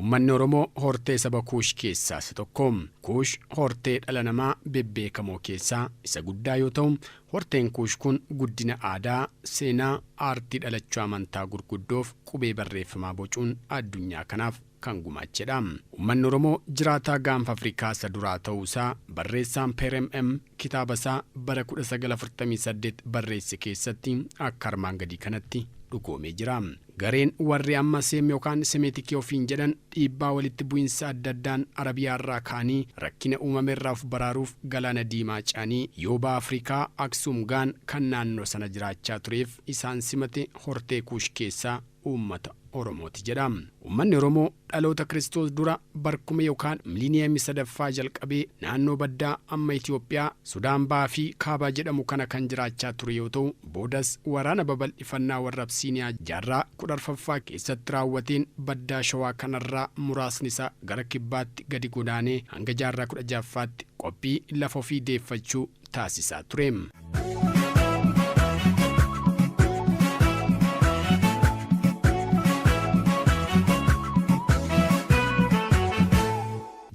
Uummanni Oromoo hortee saba Kuush keessaa isa tokko. Kuush hortee dhala namaa bebbeekamoo keessaa isa guddaa yoo ta'u, horteen Kuush kun guddina aadaa, seenaa, aartii dhalachuu amantaa gurguddoof qubee barreeffamaa bocuun addunyaa kanaaf kan gumaachedha. Uummanni Oromoo jiraataa gaanfa Afrikaa isa duraa ta'uusaa barreessaan Peerem M kitaaba isaa bara 1948 barreesse keessatti akka armaan gadii kanatti dhugoomee jira. Gareen warri amma Seem yookaan Semeetikii ofiin jedhan dhiibbaa walitti bu'insa adda addaan Arabiyaarraa ka'anii rakkina uumamerraa of baraaruuf galaana diimaa ce'anii yoo baha Afrikaa Aksuum ga'an kan naannoo sana jiraachaa tureef isaan simate hortee Kuush keessaa uummata Oromooti jedha. Uummanni Oromoo dhaloota Kiristoos dura barkuma yookaan miliiniyeemii sadaffaa jalqabee naannoo baddaa amma Itoophiyaa, Sudaan Bahaa fi Kaabaa jedhamu kana kan jiraachaa ture yoo ta'u, boodas waraana babal'ifannaa warra Absiiniyaa jaarraa 14ffaa keessatti raawwateen baddaa Shawaa kanarraa muraasni isaa gara kibbaatti gadi godaanee hanga jaarraa 16ffaatti qophii lafa ofii deeffachuu taasisaa ture.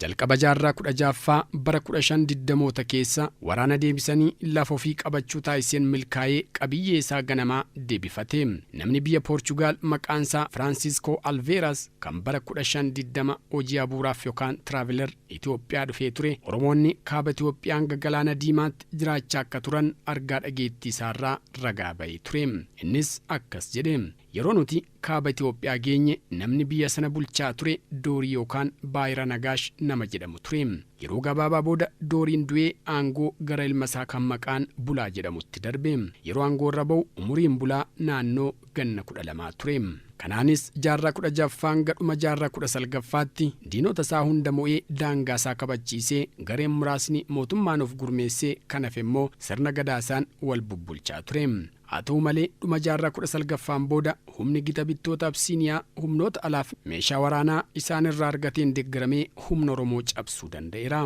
Jalqaba jaarraa 16ffaa bara 1520moota keessa waraana deebisanii lafa ofii qabachuu taasiseen milkaa'ee qabiyyee isaa ganamaa deebifate. Namni biyya Poorchugaal maqaan isaa Firaansiskoo Alveeras kan bara 1520 hojii abuuraaf yookaan traveler Itoophiyaa dhufee ture Oromoonni kaaba Itoophiyaa hanga galaana diimaatti jiraachaa akka turan argaa dhageettii isaarraa ragaa ba'ee ture. Innis akkas jedhe. Yeroo nuti kaaba Itoophiyaa geenye namni biyya sana bulchaa ture Doorii yookaan Baayira Nagaash nama jedhamu ture. Yeroo gabaabaa booda Dooriin du'ee aangoo gara ilma isaa kan maqaan Bulaa jedhamutti darbe. Yeroo aangoo irra ba'u umuriin Bulaa naannoo ganna 12 ture. Kanaanis jaarraa 16ffaa hanga dhuma jaarraa 19ffaatti diinota isaa hunda mo'ee daangaa isaa kabachiisee gareen muraasni mootummaan of gurmeessee kan hafe immoo sirna gadaa isaan wal bubbulchaa ture. Haa ta'u malee dhuma jaarraa 19ffaan booda humni gita bittoota Absiiniyaa humnoota alaaf meeshaa waraanaa isaan irraa argateen deggeramee humna Oromoo cabsuu danda'eera.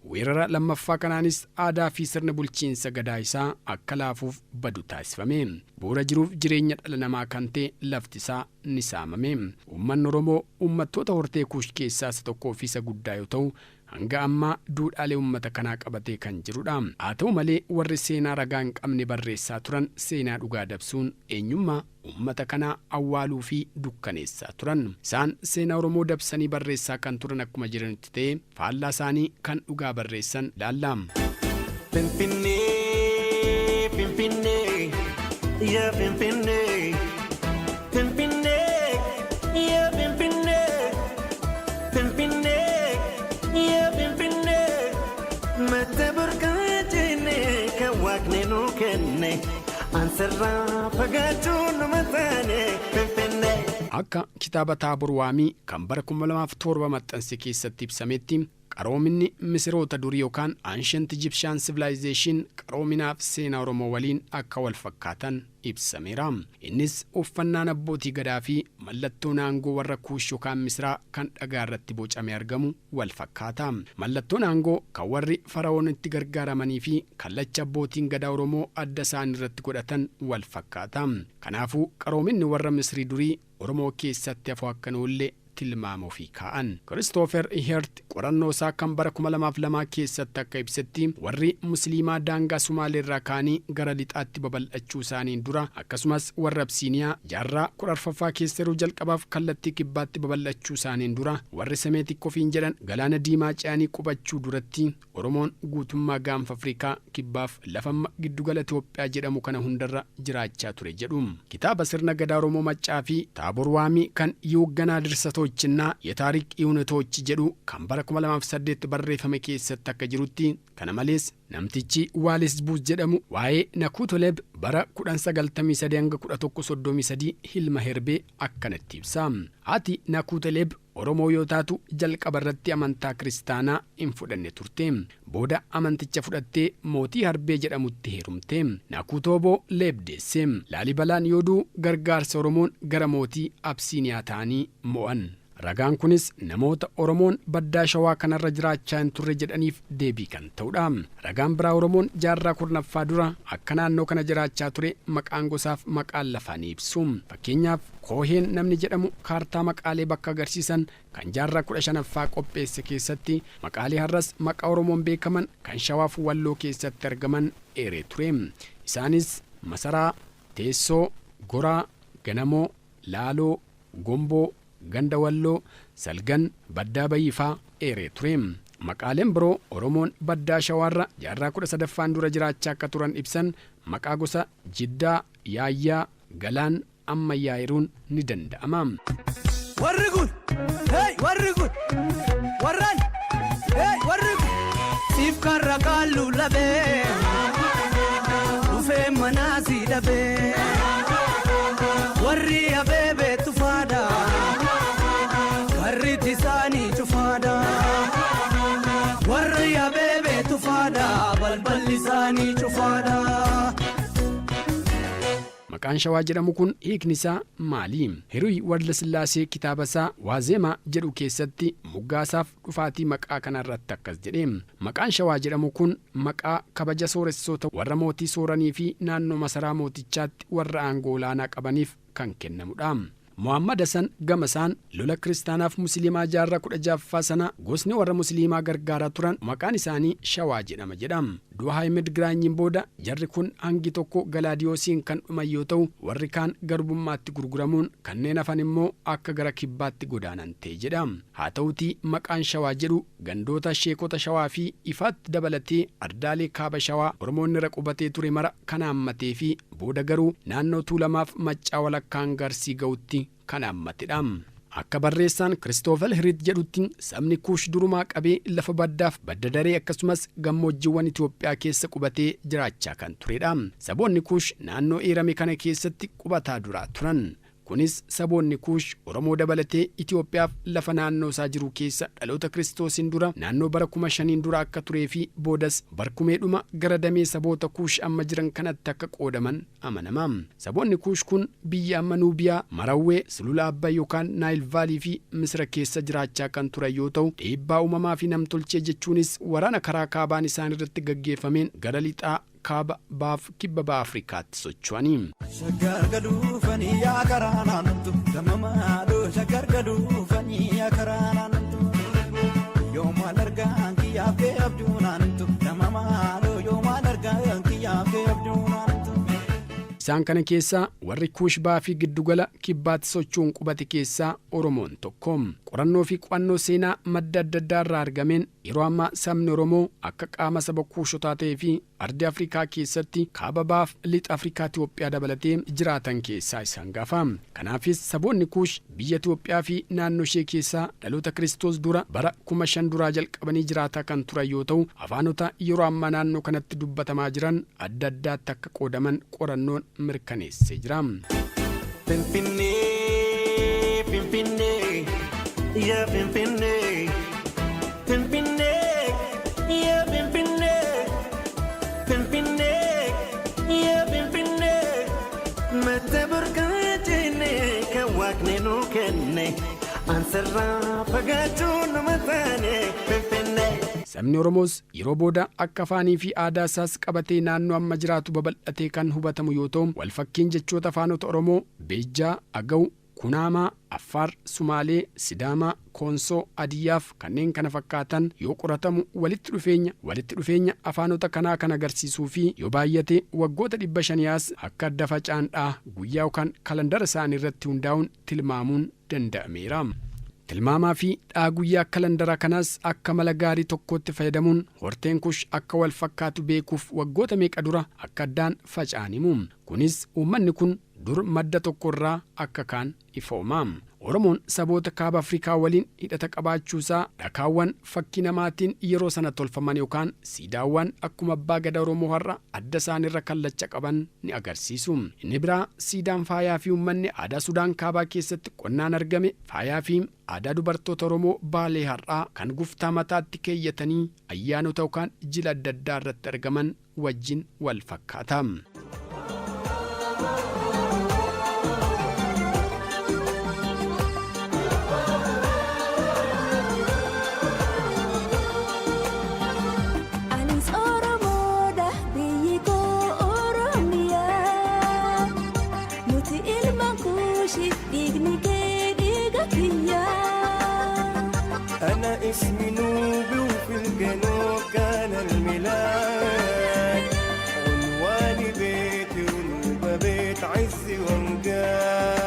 Weerara lammaffaa kanaanis aadaa fi sirni bulchiinsa gadaa isaa akka laafuuf badu taasifame. Bu'uura jiruuf jireenya dhala namaa kan ta'e lafti isaa ni saamame. Uummanni Oromoo uummattoota hortee Kuush keessaa isa tokkoo fi isa guddaa yoo ta'u, hanga ammaa duudhaalee uummata kanaa qabatee kan jirudha. Haa ta'u malee warri seenaa ragaa hin qabne barreessaa turan seenaa dhugaa dabsuun eenyummaa uummata kanaa awwaaluu fi dukkaneessaa turan. Isaan seenaa Oromoo dabsanii barreessaa kan turan akkuma jiranitti ta'ee faallaa isaanii kan dhugaa barreessan ilaalla. Finfinnee, Finfinnee, yaa Finfinnee, Finfinnee, yaa Finfinnee, Finfinnee, yaa Finfinnee, mata burqaa jennee kan waaqni nuu kenne, ansarraa fagaachuu numa taane Finfinnee. Akka kitaaba Taabor Waamii kan bara 2007 maxxanse keessatti ibsametti qaroominni Misiroota durii yookaan Ancient Egyptian Civilization qaroominaaf seenaa Oromoo waliin akka wal fakkaatan ibsameera. Innis uffannaan abbootii gadaa fi mallattoon aangoo warra Kuush yookaan Misiraa kan dhagaa irratti bocamee argamu wal fakkaata. Mallattoon aangoo kan warri Fara'oon itti gargaaramanii fi kallacha abbootiin gadaa Oromoo adda isaanii irratti godhatan wal fakkaata. Kanaafuu qaroominni warra Misirii durii Oromoo keessatti hafuu akka hin oolle tilmaama ofii kaa'an. Kiristoofer Hirt qorannoo isaa kan bara 2002 keessatti akka ibsetti warri Musliimaa daangaa Sumaaleerraa ka'anii gara lixaatti babal'achuu isaaniin dura akkasumas warri Absiiniyaa jaarraa 14ffaa keessa yeroo jalqabaaf kallattii kibbaatti babal'achuu isaaniin dura warri Semeetik ofiin jedhan galaana diimaa ce'anii qubachuu duratti Oromoon guutummaa gaanfa Afrikaa kibbaaf lafa amma giddugala Itoophiyaa jedhamu kana hundarra jiraachaa ture jedhu. Kitaaba sirna gadaa Oromoo Maccaa fi Taabor Waamii kan Yiwugganaa Dirsatoochinnaa Yetaarik Iwunetoochi jedhu kan bara 2008 barreeffame keessatti akka jirutti kana malees namtichi Waalis Buuz jedhamu waa'ee Nakuutoleb bara 1093 hanga 1133 Hilma Herbee akkanatti ibsa. Haati Nakuutoleb Oromoo yoo taatu jalqaba irratti amantaa kiristaanaa hin fudhanne turte. Booda amanticha fudhattee mootii Harbee jedhamutti heerumte. Nakuutooboo Leeb deesse. Laalibalaan yoo du'u gargaarsa Oromoon gara mootii Absiiniyaa ta'anii mo'an. Ragaan kunis namoota Oromoon baddaa Shawaa kanarra jiraachaa hin turre jedhaniif deebii kan ta'udha. Ragaan biraa Oromoon jaarraa 10ffaa dura akka naannoo kana jiraachaa ture maqaan gosaaf maqaan lafaa ni ibsu. Fakkeenyaaf, Kooheen namni jedhamu kaartaa maqaalee bakka agarsiisan kan jaarraa 15ffaa qopheesse keessatti maqaalee har'as maqaa Oromoon beekaman kan Shawaaf Walloo keessatti argaman eeree ture. Isaanis Masaraa, Teessoo, Goraa, Ganamoo, Laaloo, Gomboo, Ganda Walloo, Salgan, Baddaa Bayii faa eeree ture. Maqaaleen biroo Oromoon baddaa Shawaarra jaarraa 13ffaan dura jiraachaa akka turan ibsan maqaa gosa Jiddaa, Yaayyaa, Galaan, Ammayyaa eeruun ni danda'ama. Warri kun, hey, warri kun, warran, hey, warri kun, siif karra qaallu labee, dhufee manaa si dhabee, warri abeebee tufaadha, karri isaanii cufaadha, warri abeebee tufaadha, balballi isaanii cufaadha. Maqaan Shawaa jedhamu kun hiikni isaa maali? Hiruy Waldasillaasee kitaaba isaa Waazeemaa jedhu keessatti moggaasaaf dhufaatii maqaa kanarratti akkas jedhe. Maqaan Shawaa jedhamu kun maqaa kabaja sooressoota warra mootii sooranii fi naannoo masaraa mootichaatti warra aangoo olaanaa qabaniif kan kennamudha. Mohammad Hasan gama isaan lola kiristaanaaf musliimaa jaarraa 16ffaa sana gosni warra musliimaa gargaaraa turan maqaan isaanii Shawaa jedhama jedha. Du'a Ahmed Giraanyiin booda jarri kun hangi tokko Galaadiyoosiin kan dhuman yoo ta'u, warri kaan garbummaatti gurguramuun kanneen hafan immoo akka gara kibbaatti godaanan ta'e jedha. Haa ta'uutii maqaan Shawaa jedhu gandoota sheekota Shawaa fi Ifaatti dabalatee ardaalee kaaba Shawaa Oromoonni irra qubatee ture mara kan haammatee fi booda garuu naannoo Tuulamaaf Maccaa walakkaa hanga Arsii ga'utti kan haammatedha. Akka barreessaan Kiristoofel Hiriit jedhutti sabni Kuush durumaa qabee lafa baddaaf badda daree akkasumas gammoojjiiwwan Itoophiyaa keessa qubatee jiraachaa kan turedha. Saboonni Kuush naannoo eerame kana keessatti qubataa duraa turan. Kunis saboonni Kuush Oromoo dabalatee Itoophiyaaf lafa naannoo isaa jiru keessa dhaloota Kiristoosiin dura naannoo bara 5000n dura akka turee fi boodas barkumeedhuma gara damee saboota Kuush amma jiran kanatti akka qoodaman amanama. Saboonni Kuush kun biyya amma Nuubiyaa, Marawwee, Sulula Abbay yookaan Naayil Vaalii fi Misira keessa jiraachaa kan turan yoo ta'u, dhiibbaa uumamaa fi namtolchee jechuunis waraana karaa kaabaan isaan irratti gaggeeffameen gara lixaa, kaaba, bahaaf kibba baha Afrikaatti socho'ani. Shaggar gaduufanii yaa karaa naanntu gama maaloo, shaggar gaduufanii yaa karaa naanntu, yoo maal argaan kiyyaaf kee abjuu naanntu gama maaloo, yoo maal argaan kiyyaaf kee abjuu naanntu. Isaan kana keessaa warri Kuush bahaa fi giddugala kibbaatti socho'uun qubate keessaa Oromoon tokko. Qorannoo fi qo'annoo seenaa madda adda addaa irraa argameen yeroo ammaa sabni Oromoo akka qaama saba Kuushotaa ta'ee fi ardii Afrikaa keessatti kaaba bahaaf lixa Afrikaa Itoophiyaa dabalatee jiraatan keessaa isa hangafa. Kanaafis saboonni Kuush biyya Itoophiyaa fi naannoo ishee keessaa dhaloota Kiristoos dura bara 5000 duraa jalqabanii jiraataa kan turan yoo ta'u, afaanota yeroo ammaa naannoo kanatti dubbatamaa jiran adda addaatti akka qoodaman qorannoon mirkaneessee jira. Finfinnee, Finfinnee, yaa Finfinnee, Finfinnee, yaa Finfinnee, Finfinnee, yaa Finfinnee, madda burqaa jennee kan waaqni nuu kenne, ansarraa fagaachuu nama taane Finfinnee. Sabni Oromoos yeroo booda akka afaanii fi aadaa isaas qabatee naannoo amma jiraatu babal'atee kan hubatamu yoo ta'u, walfakkiin jechoota afaanota Oromoo, Beejjaa, Agaw, Kunaamaa, Affaar, Sumaalee, Sidaamaa, Koonsoo, Hadiyyaaf kanneen kana fakkaatan yoo qoratamu walitti dhufeenya afaanota kanaa kan agarsiisuu fi yoo baay'ate waggoota 500 as akka adda faca'an dha guyyaa yookaan kalandara isaanii irratti hundaa'uun tilmaamuun danda'ameera. Tilmaamaa fi dhaa guyyaa kalandara kanaas akka mala gaarii tokkootti fayyadamuun horteen Kush akka wal fakkaatu beekuuf waggoota meeqa dura akka addaan faca'an himu. Kunis uummanni kun dur madda tokko irraa akka kaan ifooma. Oromoon saboota kaaba Afrikaa waliin hidhata qabaachuusaa dhakaawwan fakkii namaatiin yeroo sana tolfaman yookaan siidaawwan akkuma abbaa gadaa Oromoo har'a adda isaaniirra kallacha qaban ni agarsiisu. Inni biraa siidaan faayaa fi uummanni aadaa Sudaan kaabaa keessatti qonnaan argame faayaa fi aadaa dubartoota Oromoo Baalee har'aa kan guftaa mataatti keeyyatanii ayyaanota yookaan jila adda addaa irratti argaman wajjin wal fakkaata. Kuushi, dhiigni kee dhiiga kiyyaa. أنا اسمي نوبي وفي الجنوب كان الميلاد، عنواني بيتي ونوبة بيت عز وامجاد.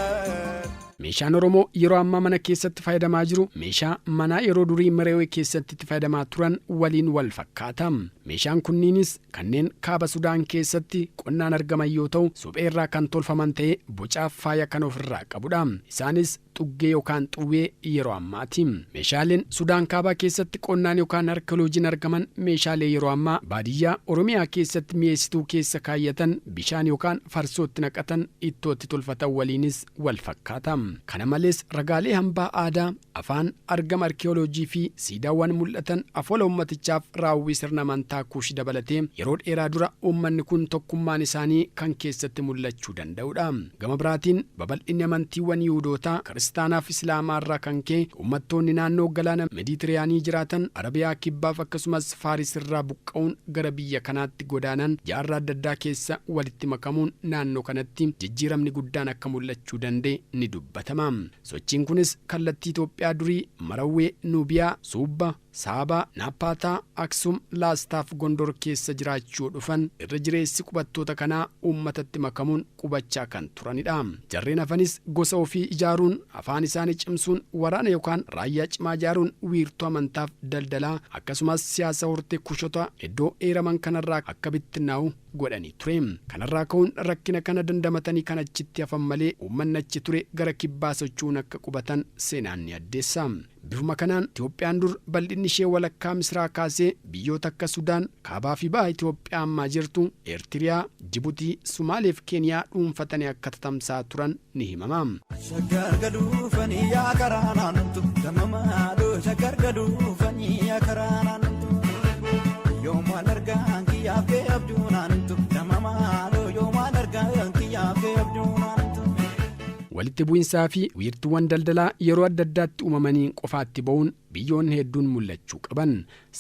Meeshaan Oromoo yeroo ammaa mana keessatti fayyadamaa jiru meeshaa manaa yeroo durii Mereewee keessatti itti fayyadamaa turan waliin wal fakkaata. Meeshaan kunniinis kanneen kaaba Sudaan keessatti qonnaan argaman yoo ta'u, suphee irraa kan tolfaman ta'ee bocaaf faaya kan ofirraa qabudha. Isaanis xuggee yookaan xuwwee yeroo ammaati. Meeshaaleen Sudaan kaabaa keessatti qonnaan yookaan arkeoloojiin argaman meeshaalee yeroo ammaa baadiyyaa Oromiyaa keessatti mi'eessituu keessa kaayyatan, bishaan yookaan farsootti naqatan, ittootti tolfatan waliinis wal fakkaata. Kana malees ragaalee hambaa aadaa, afaan, argama arkeoloojii fi siidaawwan mul'atan, afoola uummatichaaf raawwii sirna amantaa Kuushi dabalatee yeroo dheeraa dura uummanni kun tokkummaan isaanii kan keessatti mul'achuu danda'udha. Gama biraatiin babal'inni amantiiwwan Yihuudootaa, Kiristaanaa fi Islaamaa irraa kan ka'e uummattoonni naannoo galaana Meeditiraanii jiraatan Arabiyaa Kibbaaf akkasumas Faaris irraa buqqa'uun gara biyya kanaatti godaanan jaarraa adda addaa keessa walitti makamuun naannoo kanatti jijjiiramni guddaan akka mul'achuu danda'e ni dubbatama. Sochiin kunis kallattii Itoophiyaa durii Marawwee, Nuubiyaa, Suubba, Saabaa, Naappaataa, Aksum, Laastaaf Gondor keessa jiraachuu dhufan irra jireessi qubattoota kanaa uummatatti makamuun qubachaa kan turanidha. Jarreen hafanis gosa ofii ijaaruun, afaan isaanii cimsuun, waraana yookaan raayyaa cimaa ijaaruun wiirtuu amantaaf daldalaa akkasumas siyaasa hortee Kushota iddoo eeraman kanarraa akka bittinnaa'u godhanii ture. Kanarraa ka'uun rakkina kana dandamatanii kan achitti hafan malee uummanni achi ture gara kibbaa socho'uun akka qubatan seenaan ni addeessa. Bifuma kanaan Itoophiyaan dur bal'inni ishee walakkaa Misraa kaasee biyyoota akka Sudaan, kaabaa fi baha Itoophiyaa ammaa jirtu, Eertiriyaa, Jibuutii, Sumaalee fi Keeniyaa dhuunfatanii akka tatamsaa turan ni himama. Shaggar gaduufanii yaa karaa naanntu damamaadhoo, shaggar gaduufanii yaa karaa naanntu, yoomaan argaan kiyyaaf kee abjuu naanntu damamaadhoo, yoomaan argaan kiyyaaf kee abjuu naanntu. Walitti bu'insaa fi wiirtuuwwan daldalaa yeroo adda addaatti uumamanii qofaatti ba'uun biyyoonni hedduun mul'achuu qaban.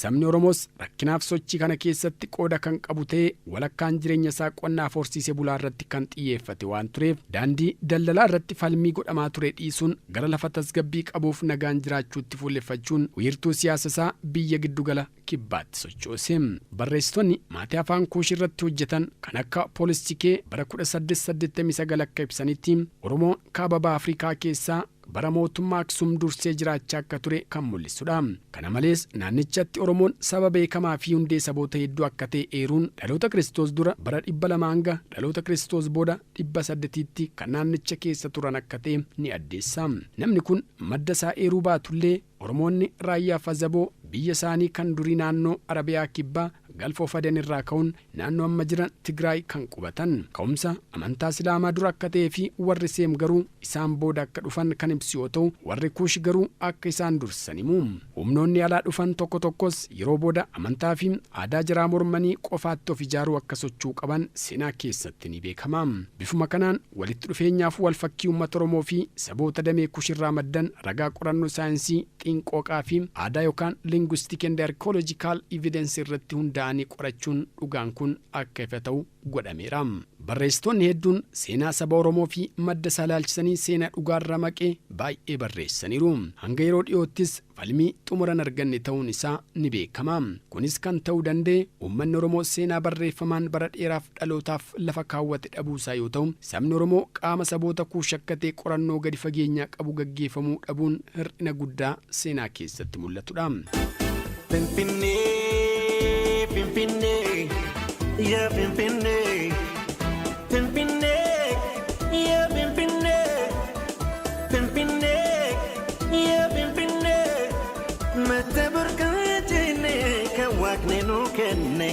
Sabni Oromoos rakkinaaf sochii kana keessatti qooda kan qabu ta'ee, walakkaan jireenya isaa qonnaaf horsiisee bulaa irratti kan xiyyeeffate waan tureef, daandii daldalaa irratti falmii godhamaa ture dhiisuun gara lafa tasgabbii qabuuf nagaan jiraachuutti fuulleffachuun wiirtuu siyaasa isaa biyya giddugala kibbaatti sochoose. Barreessitoonni maatii afaan Kuush irratti hojjetan kan akka Poolistikee bara 1889 akka ibsanitti, Oromoon kaaba baha Afrikaa keessaa bara mootummaa Aksum dursee jiraachaa akka ture kan mul'isudha. Kana malees naannichatti Oromoon saba beekamaa fi hundee saboota hedduu akka ta'e eeruun, dhaloota Kiristoos dura bara 200 hanga dhaloota Kiristoos booda 800tti kan naannicha keessa turan akka ta'e ni addeessa. Namni kun madda isaa eeruu baatullee, Oromoonni raayyaa Fazaboo biyya isaanii kan durii naannoo Arabiyaa Kibbaa Galfa Aden irraa ka'uun naannoo amma jiran Tigraay kan qubatan. Ka'umsa amantaa Islaamaa dura akka ta'ee fi warri Seem garuu isaan booda akka dhufan kan ibsu yoo ta'u, warri Kuush garuu akka isaan dursan himu. Humnoonni alaa dhufan tokko tokkos yeroo booda amantaa fi aadaa jaraa mormanii qofaatti of ijaaruu akka sochuu qaban seenaa keessatti ni beekama. Bifuma kanaan walitti dhufeenyaaf wal fakkii uummata Oromoo fi saboota damee Kushirraa maddan ragaa qorannoo saayinsii xiinqooqaa fi aadaa yookaan linguistic and archaeological evidence irratti hundaa'anii qorachuun dhugaan kun akka ifa ta'u godhameera. Barreessitoonni hedduun seenaa saba Oromoo fi madda isaa ilaalchisanii seenaa dhugaarraa maqee baay'ee barreessaniiru. Hanga yeroo dhiyoottis falmii xumuran arganne ta'uun isaa ni beekama. Kunis kan ta'uu danda'e uummanni Oromoo seenaa barreeffamaan bara dheeraaf dhalootaaf lafa kaawwate dhabuusaa yoo ta'u, sabni Oromoo qaama saboota Kuush akka ta'e qorannoo gadi fageenyaa qabu gaggeeffamuu dhabuun hir'ina guddaa seenaa keessatti mul'atudha. Finfinnee, Finfinnee, yaa Finfinnee, Finfinnee, yaa Finfinnee, Finfinnee, yaa Finfinnee, madda burqaa jennee kan Waaqni nuu kenne,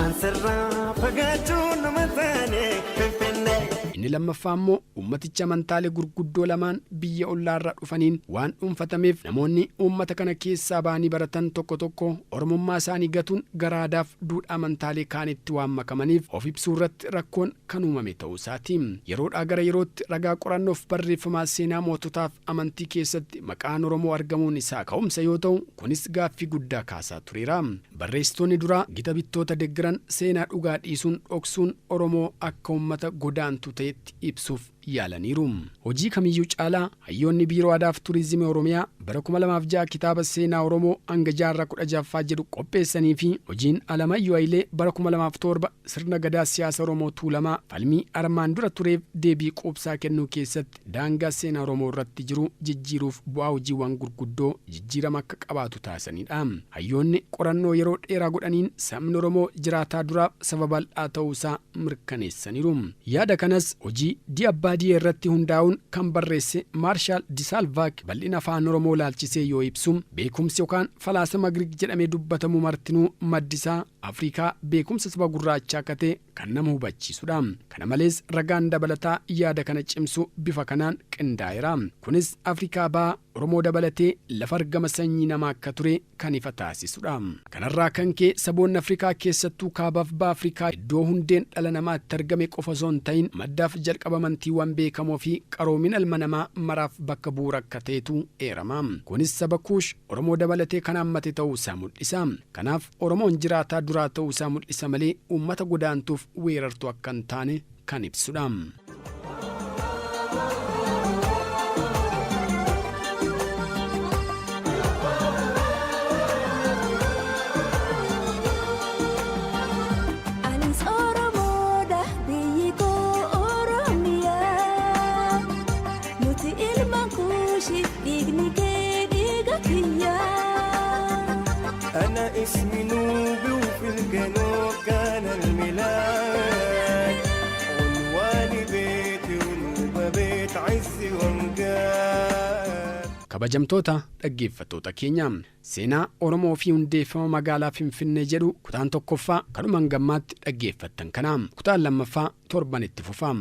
ansarraa fagaachuu nama taane Finfinnee. Inni lammaffaa immoo uummaticha amantaalee gurguddoo lamaan biyya ollaarraa dhufaniin waan dhuunfatameef, namoonni uummata kana keessaa ba'anii baratan tokko tokko oromummaa isaanii gatuun gara aadaaf duudhaa amantaalee kaanitti waan makamaniif of ibsuu irratti rakkoon kan uumame ta'uu isaati. Yeroodhaa gara yerootti ragaa qorannoof barreeffamaa seenaa moototaaf amantii keessatti maqaan Oromoo argamuun isaa ka'umsa yoo ta'u, kunis gaaffii guddaa kaasaa tureera. Barreessitoonni duraa gita bittoota deggeran seenaa dhugaa dhiisuun dhoksuun Oromoo akka uummata godaantu ta'etti ibsuuf Yaalaniiru. Hojii kamiyyuu caalaa hayyoonni Biiroo Aadaaf Turizimii Oromiyaa bara 2006 kitaaba seenaa Oromoo hanga jaarraa 16ffaa jedhu qopheessanii fi hojiin Alamayyoo Hayilee bara 2007 sirna gadaa siyaasa Oromoo Tuulamaa falmii armaan dura tureef deebii quubsaa kennuu keessatti daangaa seenaa Oromoo irratti jiru jijjiiruuf bu'aa hojiiwwan gurguddoo jijjiirama akka qabaatu taasisanidha. Hayyoonni qorannoo yeroo dheeraa godhaniin sabni Oromoo jiraataa duraaf saba bal'aa ta'uusaa mirkaneessaniiru. Yaada kanas hojii Di Abbadie irratti hundaa'uun kan barreesse Maarshaal Disaalvaak bal'ina afaan Oromoo laalchisee yoo ibsu, beekumsi yookaan falaasama Giriik jedhamee dubbatamu martinuu maddisaa Afrikaa, beekumsa saba gurraachaa akka ta'e kan nama hubachiisudha. Kana malees ragaan dabalataa yaada kana cimsu bifa kanaan qindaa'eera. Kunis Afrikaa Bahaa Oromoo dabalatee lafa argama sanyii namaa akka ture kan ifa taasisudha. Kanarraa kan ka'e saboonni Afrikaa, keessattuu kaabaaf baha Afrikaa, iddoo hundeen dhala namaatti argame qofa osoo hin ta'in maddaaf jalqaba amantiiwwan beekamoo fi qaroomina ilma namaa maraaf bakka bu'uura akka ta'etu eerama. Kunis saba Kuush Oromoo dabalatee kan hammate ta'uu isaa mul'isa. Kanaaf Oromoon jiraataa duraa ta'uu isaa mul'isa malee uummata godaantuuf weerartuu akka hin taane kan ibsudha. Anis Oromoodha, biyyi koo Oromiyaa. Nuti ilmaan Kuushi, dhiigni kee dhiiga kiyyaa. أنا اسمي نوبي وفي الجنوب كان الميلاد، عنواني بيتي ونوبة بيت عز وامجاد. Kabajamtoota dhaggeeffattoota keenya, seenaa Oromoo fi hundeeffama magaalaa Finfinnee jedhu kutaan tokkoffaa kanuma hangammaatti dhaggeeffattan kana. Kutaan lammaffaa torban itti fufa.